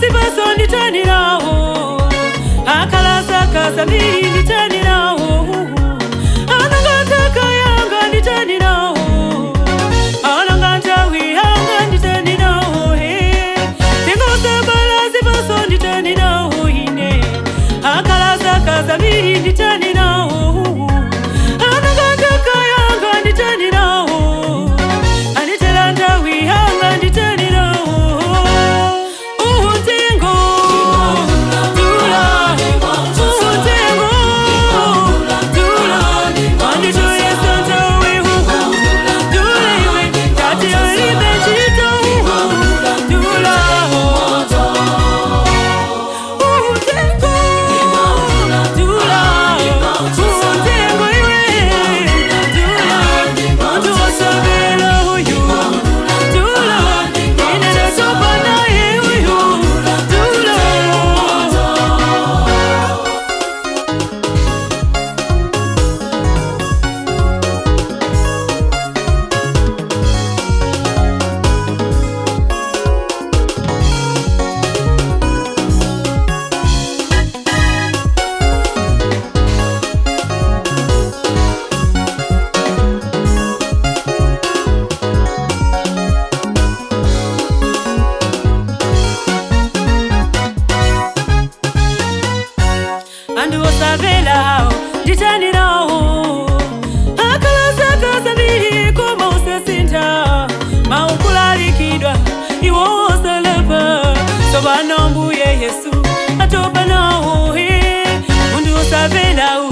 zipaso nditanirawo, akhala zaka zambiri nditanirawo, anangataka yanga nditanirawo, ananga nthawi yanga nditanirawo, tingosabala zipaso nditanirawo ine, akhala zaka zambiri nditanirawo, anangataka yanga nditanirawo, anditela nthawi yanga nditanirawo. Utengo dula, utengo dula, wandichoyesa nthawi uhu dula, iwe tati alibe ntchito uhu dula. Utengo dula, utengo iwe dula, muntu wosabela uyu dula, ine ndatopa naye uyu dula. Anthu osamverawo nditanirawo, akhala zaka zambiri koma usasintha, maukulalikidwa iwo osalapa. Tsopano Mbuye Yesu atopa nawo. Munthu osamvera.